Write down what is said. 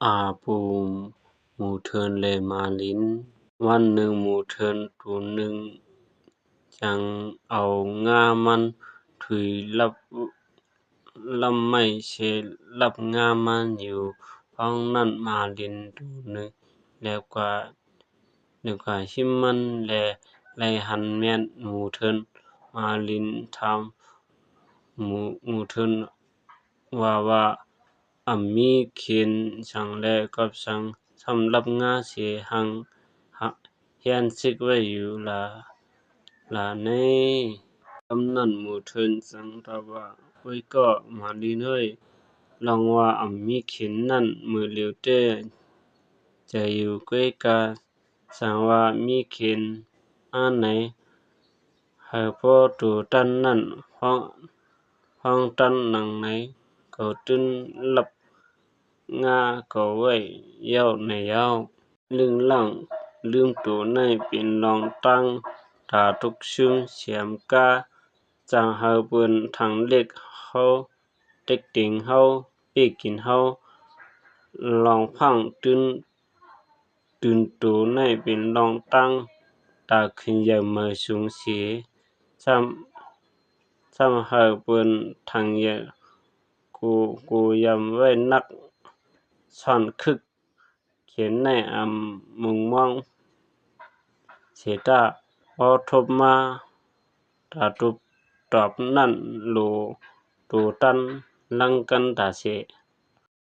ອາປູ ໝູເທີນ ແລະ ໝາລິນ. ວັນໜຶ່ງ ໝູເທີນໂຕໜຶ່ງ ຈັ່ງເອົາງາມັນທຸຍລັບ ລຳໄມ້ເສລັບງາມັນຢູ່. ພ້ອມນັ້ນ ໝາລິນໂຕໜຶ່ງ ແລບກວ່າ ແລບກວ່າຫິມມັນ ແລະ ໄລ່ຫັນແມ່ນໝູເທີນ. ໝາລິນຖາມໝູ ໝູເທີນວ່າ ວ່າ ອຳມີເຂນສັງ ແລະ ກັບສັງ ສຳລັບງາເສ ຫາງ ຮະ ຮຽນເຊັກໄວ້ຢູ່ລະ ລະເນ. ຍາມນັ້ນ ໝູເທີນຈຶ່ງຕອບວ່າ ໂອ້ຍ ກໍໝາລິນເອີຍ, ລອງວ່າອຳມີເຂນນັ້ນ ມື້ຫຼຽວແຕ່ ຈະຢູ່ ກ້ອຍກາ ສັງວ່າມີເຂນ ອາໄນ ໃຫ້ພໍໂຕຕັນນັ້ນ ຫ້ອງ ຫ້ອງຕັນໜັງໃນ ກໍຕື່ນລັບງາກໍໄວ້ແລ້ວໃນເຍົາ. ລຶ້ງລ່າງລືມໂຕໃນເປັນລອງຕັ້ງ ຕາຕຸກຊຶມສຽມກາ ຈັ່ງໃຫ້ເພິ່ນທັງເລັກເຮົາ ເຕັກເຕັງເຮົາ ເປັກກິນເຮົາ ລອງພັງຕື່ນ ຕື່ນໂຕໃນເປັນລອງຕັ້ງ ຕາຂຶ້ນໃຫຍ່ເໝີສູງເສ ຊ້ຳ ຊ້ຳໃຫ້ເພິ່ນທັງໃຫຍ່ ກູ ກູຢຳໄວ້ນັກ ຊ້ອນຄຶກ ເຂນໃນອຳມຸງມອງ ເສຕາ ພໍທົບມາ ຕາຕຸບຕອບນັ້ນໂຫຼ ໂຕຕັນລັງກັນຕາເສ.